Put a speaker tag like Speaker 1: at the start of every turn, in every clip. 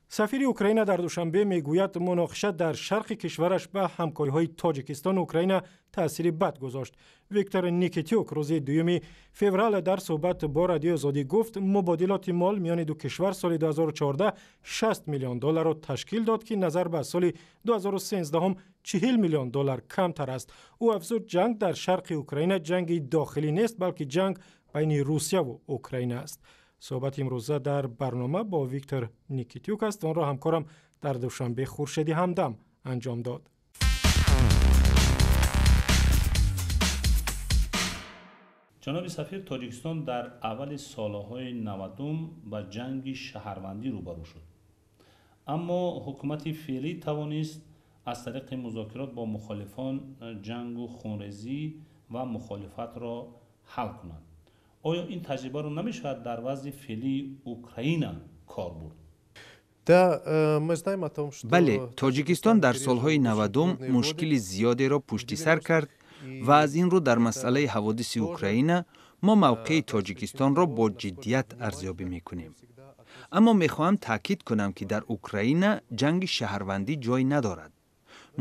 Speaker 1: Сафири Украина дар Душанбе мегӯяд, муноқиша дар шарқи кишвараш ба ҳамкориҳои Тоҷикистону Украина таъсири бад гузошт. Виктор Никитюк рӯзи 2 феврал дар суҳбат бо Радиои Озодӣ гуфт, мубодилоти мол миёни ду кишвар соли 2014 60 миллион долларро ташкил дод, ки назар ба соли 2013 40 миллион доллар камтар аст. Ӯ афзуд, ҷанг дар шарқи Украина ҷанги дохилӣ нест, балки ҷанг байни Русияву Украина аст. Суҳбати имрӯза дар барнома бо Виктор Никитюк аст. Онро ҳамкорам дар Душанбе Хуршеди Ҳамдам анҷом дод.
Speaker 2: Ҷаноби сафир, Тоҷикистон дар аввали солҳои 90-ум ба ҷанги шаҳрвандӣ рӯбарӯ шуд, аммо ҳукумати феълӣ тавонист аз тариқи музокирот бо мухолифон ҷангу хунрезӣ ва мухолифатро ҳал кунад. Оё ин таҷрибаро намешавад дар вазъи феълии Украина кор бурд?
Speaker 3: Бале, Тоҷикистон дар солҳои 90-ум мушкили зиёдеро пушти сар кард ва аз ин рӯ дар масъалаи ҳаводиси Украина мо мавқеи Тоҷикистонро бо ҷиддият арзёбӣ мекунем. Аммо мехоҳам таъкид кунам, ки дар Украина ҷанги шаҳрвандӣ ҷой надорад.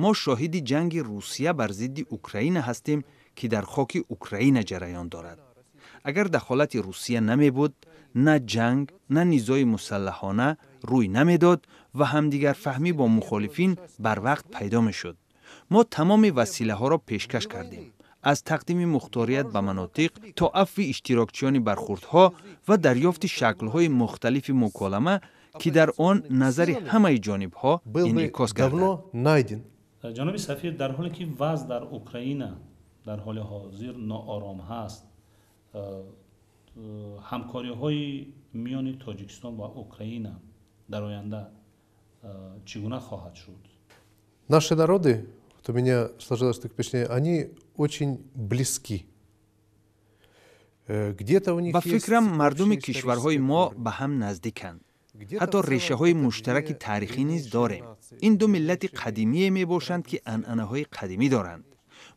Speaker 3: Мо шоҳиди ҷанги Русия бар зидди Украина ҳастем, ки дар хоки Украина ҷараён дорад. Агар дахолати Русия намебуд, на ҷанг, на низои мусаллаҳона рӯй намедод ва ҳамдигарфаҳмӣ бо мухолифин барвақт пайдо мешуд. Мо тамоми василаҳоро пешкаш кардем, аз тақдими мухторият ба манотиқ то афви иштирокчиёни бархурдҳо ва дарёфти шаклҳои мухталифи муколама, ки дар он назари ҳамаи ҷонибҳо инъикос гардад.
Speaker 2: Ҷаноби сафир, дар ҳоле ки вазъ дар Украина дар ҳоли ҳозир ноором ҳаст, ҳамкориҳои миёни Тоҷикистон ва Украина дар оянда чӣ гуна хоҳад шуд?
Speaker 4: Наши народы, вот у меня сложилось такое впечатление, они очень близки. Где-то у них
Speaker 3: Ба фикрам, мардуми кишварҳои мо ба ҳам наздиканд, ҳатто решаҳои муштараки таърихӣ низ дорем. Ин ду миллати қадимие мебошанд, ки анъанаҳои қадимӣ доранд.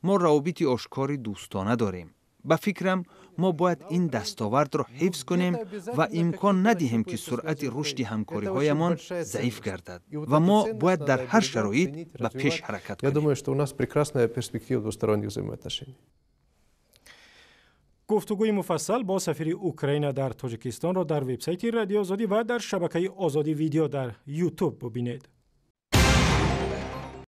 Speaker 3: Мо равобити ошкори дӯстона дорем. Ба фикрам, мо бояд ин дастовардро ҳифз кунем ва имкон надиҳем, ки суръати рушди ҳамкориҳоямон заиф гардад, ва мо бояд дар ҳар шароит ба пеш ҳаракат
Speaker 4: Я
Speaker 3: кунем.
Speaker 4: Думаю, что у нас прекрасная перспектива двусторонних взаимоотношений.
Speaker 1: Гуфтугӯи муфассал бо сафири Украина дар Тоҷикистонро дар вебсайти Радиои Озодӣ ва дар шабакаи Озодӣ Видео дар Ютуб бубинед.